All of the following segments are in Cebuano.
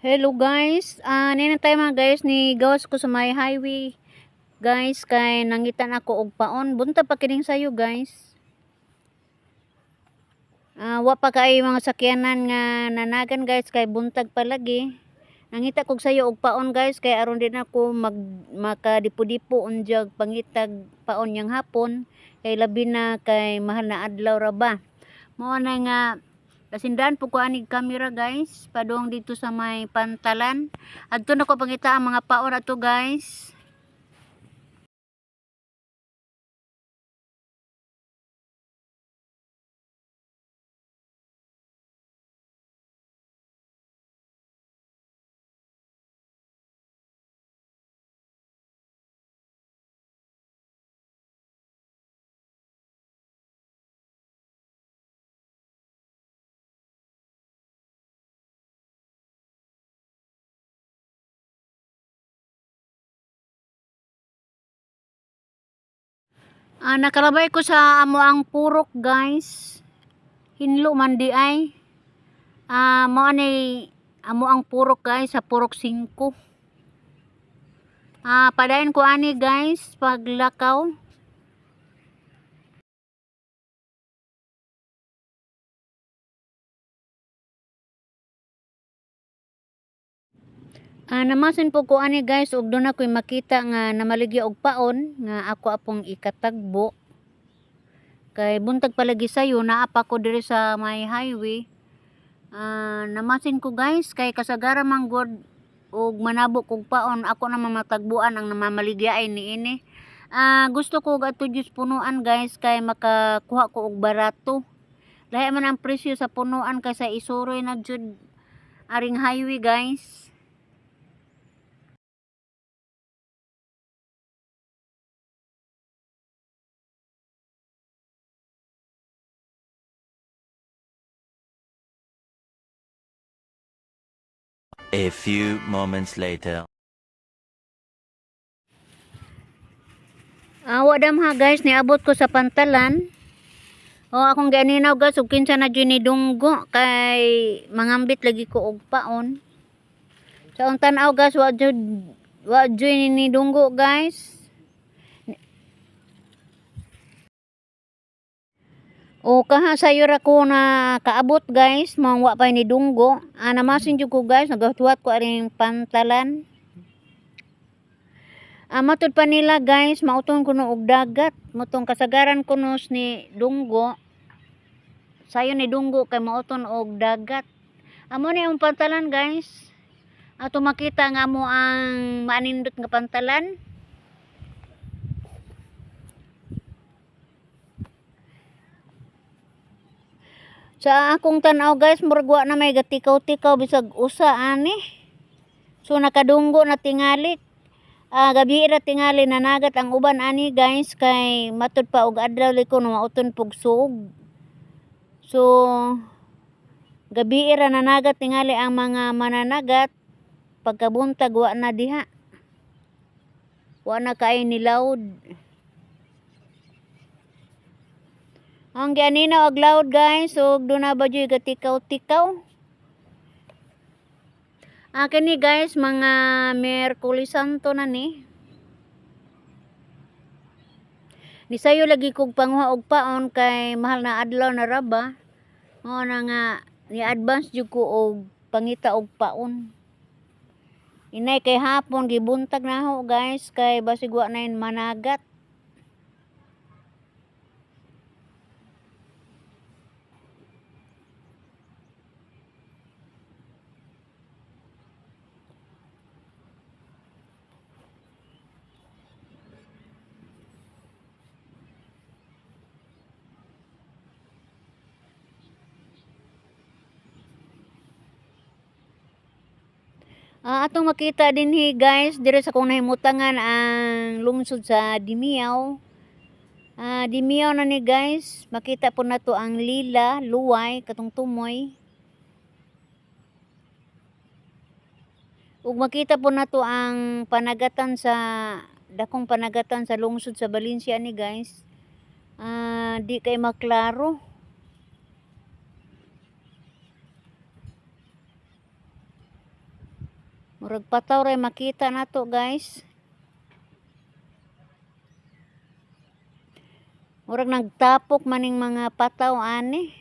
Hello guys, nina tayo mga guys ni gawas ko sa may highway guys kay nangitan ako og paon. Bunta pa kining sayo guys. Wa pa kay mga sakyanan nga nanagan guys kay buntag pa lagi. Nangita kog sayo og paon guys kay aron din ako mag makadipo-dipo unjag pangitag paon yang hapon kay labi na kay mahal na adlaw ra ba. Mao na nga kasindahan po ko anig camera guys padung dito sa may pantalan. Adto na ko pangita ang mga paon ato guys. Nakalabay ko sa amo ang purok guys. Hinlo man di ay. Mao ani amo ang purok guys sa purok 5. Padayon ko ani guys paglakaw. Namasin po ko ani guys ug doon ako'y makita nga namaligya og paon nga ako apong ikatagbo. Kay buntag palagi sayo naa pa ko diri sa may highway. Namasin ko guys kay kasagara man gud og manabo kog paon ako na matagbuan ang namamaligya niini. Gusto ko og adto jud punuan guys kay makakuha ko og barato. Lahi man ang presyo sa punuan kaysa isuroy na jud aring highway guys. A few moments later. Wa damha guys, niabot ko sa pantalan. O akong gianinaw guys, ug kinsa na jud ni dunggo kay mangambit lagi ko og paon. Sa akong tan-aw guys, wa jud ni dunggo guys. O kaha sayo ra ko na kaabot guys, mao wa pa ni dunggo. Namasin jud ko guys, nagatuwat ko aring pantalan. Matud pa nila guys, mauton kuno og dagat. Motong kasagaran kuno ni dunggo. Sayo ni dunggo kay mauton og dagat. Amo ni ang pantalan guys. Ato makita nga mo ang maanindot nga pantalan. Sa akong tan-aw guys, murag wa na may gatikaw-tikaw bisag usa ani. So nakadunggo na tingali. Gabi ra tingali nanagat ang uban ani guys kay matud pa og adlaw liko no mauton pug suog. So gabi ra nanagat tingali ang mga mananagat, pagkabuntag wa na diha. Wa na kay nilawd. Ang gianinaw og loud guys, ug duna ba juy gatikaw-tikaw? Kini guys, mga Miyerkules Santo na ni. Nisayo lagi kog panguha og paon kay mahal na adlaw na ra ba. Mao na nga ni-advance jud ko og pangita og paon. Inay kay hapon gibuntag na ho guys kay basig wa na managat. Atong makita dinhi guys, dire sa akong nahimutangan ang lungsod sa Dimiao. Dimiao na ni guys, makita po nato ang lila, luway, katong tumoy. Ug makita po nato ang panagatan sa dakong panagatan sa lungsod sa Valencia ni guys. Di kay maklaro. Murag pataw ray makita nato, guys. Murag nagtapok maning mga pataw ani.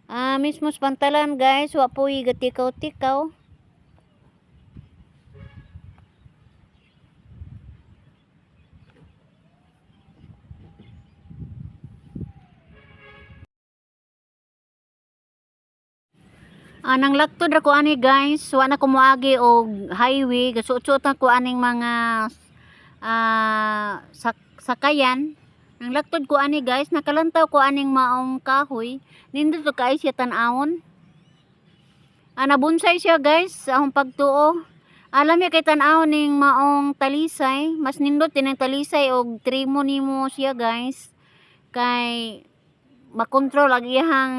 Ah, mismo sa pantalan, guys, wa po'y gatikaw-tikaw. Anang laktod ra ko ani, guys, wa na ko moagi og highway, gasuot-suot na ko aning mga sakayan. Nang laktod ko ani, guys, nakalantaw ko aning maong kahoy. Nindot to kay siya tan-awon. Nabonsay siya, guys, sa akong pagtuo. Alam niya kay tan-awon ning maong talisay, mas nindot din ang talisay og trimo nimo siya, guys. Kay makontrol ang iyahang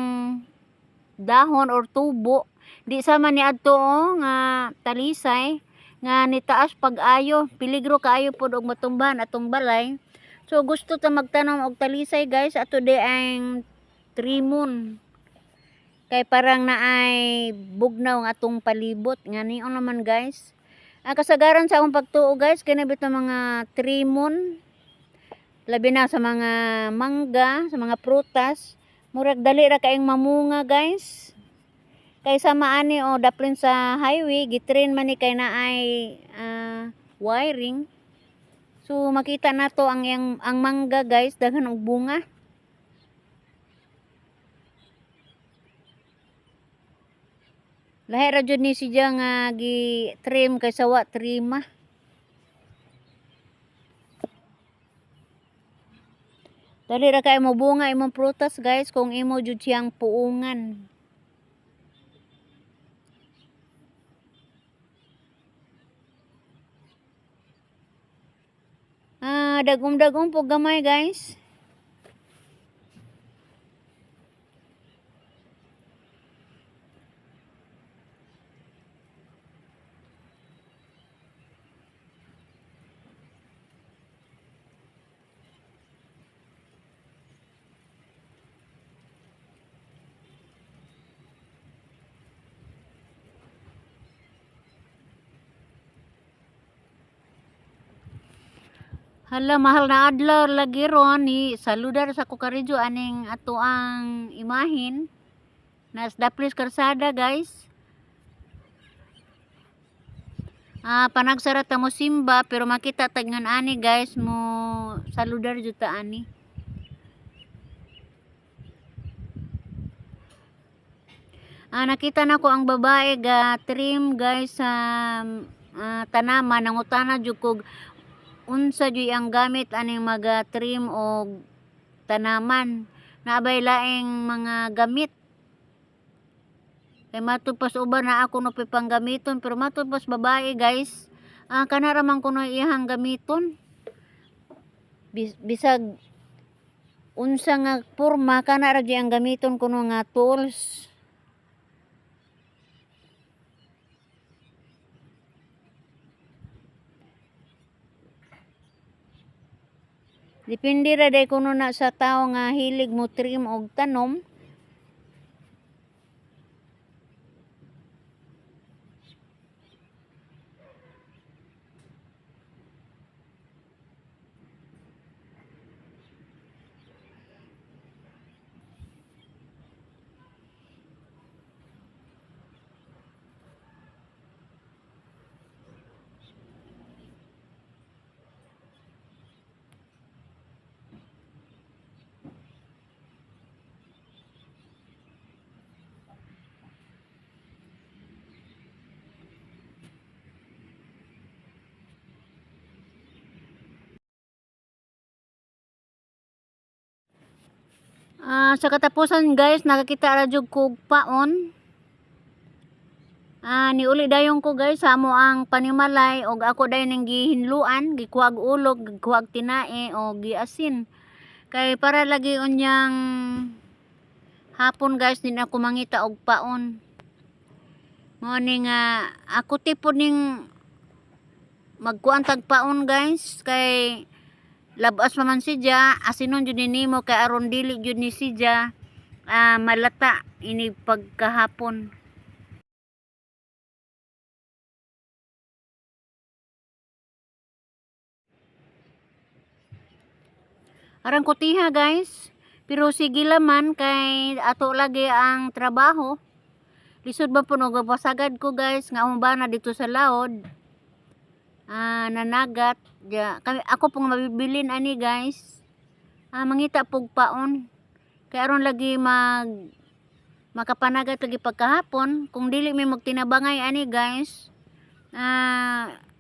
dahon or tubo. Di sama ni adto oh, nga talisay nga nitaas pag-ayo, peligro kaayo pod og matumbahan atong balay. So gusto ta magtanom og talisay, guys, ato di ang trimon. Kay parang naay bugnaw ang atong palibot nga nion naman, guys. Ang kasagaran sa akong pagtuo, guys, kani bitaw mga trimon, labi na sa mga mangga, sa mga prutas, murag dali ra kaayong mamunga, guys. Kay sama ani o daplin sa highway, gitrin man ni kay naay wiring. So makita nato ang yang ang mangga, guys, daghan og bunga. Lahi ra jud ni siya nga gi-trim kaysa wa trima. Dali ra kay mo bunga imong prutas, guys, kung imo jud siyang puungan. Dagom-dagom po gamay, guys. Hala, mahal na adlaw lagi ron ni saludar sa Kukaridyo aning ato ang imahin. Nas daplis karsada, guys. Panagsara ta mo simba pero makita tagnon ani, guys, mo saludar jud ta ani. Nakita na ko ang babae ga trim, guys, sa tanaman. Nangutana jud kog unsa jud ang gamit aning maga trim og tanaman. Naabay laing mga gamit. Kay matud pas uban na ako no panggamiton pero matud pas babae, guys. Kana ra man kuno iyahang gamiton. Bisag unsa nga porma kana ra gyud ang gamiton kuno nga tools. Depende ra day kuno na sa tawo nga hilig mo trim og tanom. Sa katapusan, guys, nakakita ra jud kog paon. Niuli dayon ko, guys, sa amo ang panimalay og ako dayon ning gihinluan, gikuhag ulog, gikuhag tinae og giasin. Kay para lagi unyang hapon, guys, din ako mangita og paon. Mao ni nga ako tipo ning magkuan tag paon, guys, kay Labas pa man siya, asinon jud ni nimo kay aron dili jud ni siya malata ini pagkahapon. Arang kutiha, guys. Pero sige laman kay ato lagi ang trabaho. Lisod ba po og pasagad ko, guys, nga among bana dito sa laod. Nanagat ja kami, ako pong mabibilin ani, guys. Mangita pog paon. Kay aron lagi makapanagat lagi pagkahapon kung dili may magtinabangay ani, guys.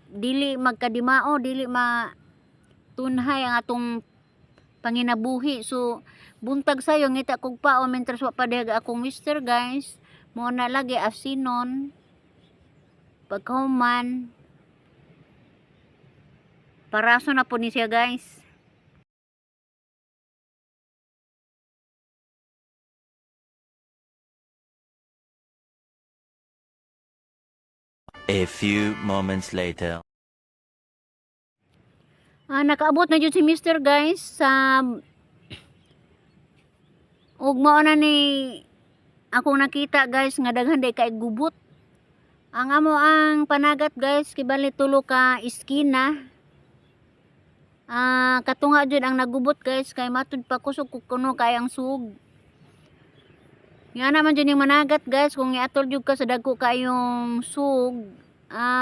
Dili magkadimao, dili ma tunhay ang atong panginabuhi. So buntag sayo ngita kog paon mentras wa pa diha akong mister, guys. Mo na lagi asinon pagkahuman paraso na po ni siya, guys. A few moments later. Nakaabot na jud si mister, guys, sa ug mao na ni akong nakita, guys, nga daghan day kay gubot. Ang amo ang panagat, guys, kibali tulo ka iskina. Katunga jud ang nagubot, guys, kay matud pa kusog kog kuno kay ang sug. Nga naman jud yung managat, guys, kung iatol jud ka sa dagko kayong sug,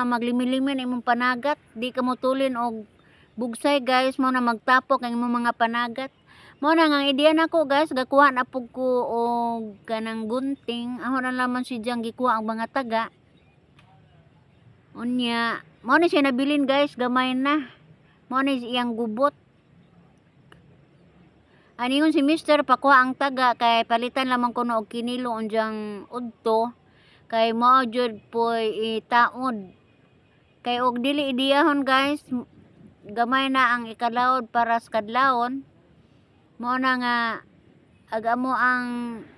maglimi-limi na imong panagat, di ka motulin og bugsay, guys, mo na magtapok ang imong mga panagat. Mo na nga ang ideya nako, guys, gakuha na pug ko og kanang gunting. Ako na lamang si Jang gikuha ang mga taga. Unya, mo na siya nabilin, guys, gamay na. Mo na iyang gubot. Aningon si Mister pakuha ang taga kay palitan lamang kuno og kinilo unjang udto kay mao jud poy itaod. Kay og dili idiyahon, guys, gamay na ang ikalawod para sa kadlawon. Mao na nga ag amo ang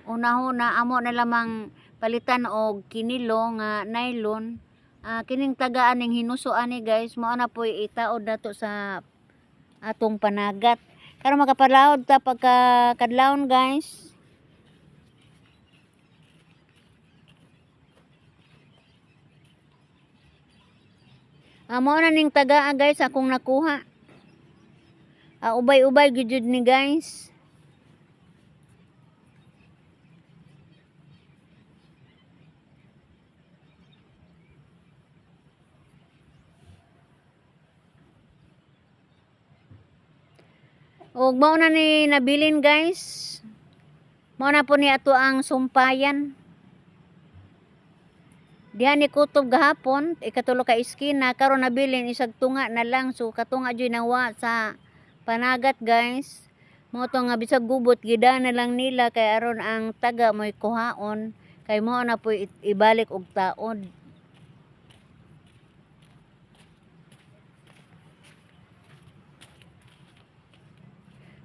unahuna amo na lamang palitan og kinilo nga nylon. Kining tagaan ning hinuso ani, guys, mao na poy itaod nato sa atong panagat. Karon makapalawod ta pagka kadlawon, guys. Mao na ning tagaa, guys, akong nakuha. Ubay-ubay gyud ni, guys. Ug mao na ni nabilin, guys. Mao na po ni ato ang sumpayan. Diha ni kutob gahapon, ikatulo ka iskina, karon nabilin isag tunga na lang. So katunga jud nawa sa panagat, guys. Mao to nga bisag gubot gida na lang nila kay aron ang taga mo'y kuhaon kay mao na po ibalik og taod.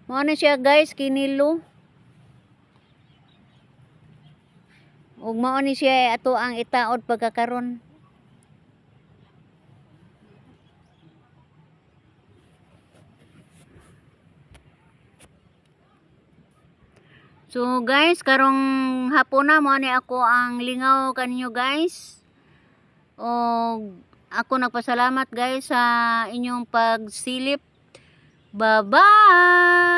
Mao na siya, guys, kinilo. Ug mao ni siya ato ang itaod pagkakaron. So guys, karong hapon na mao ni ako ang lingaw kaninyo, guys. Og ako nagpasalamat, guys, sa inyong pagsilip. Bye-bye.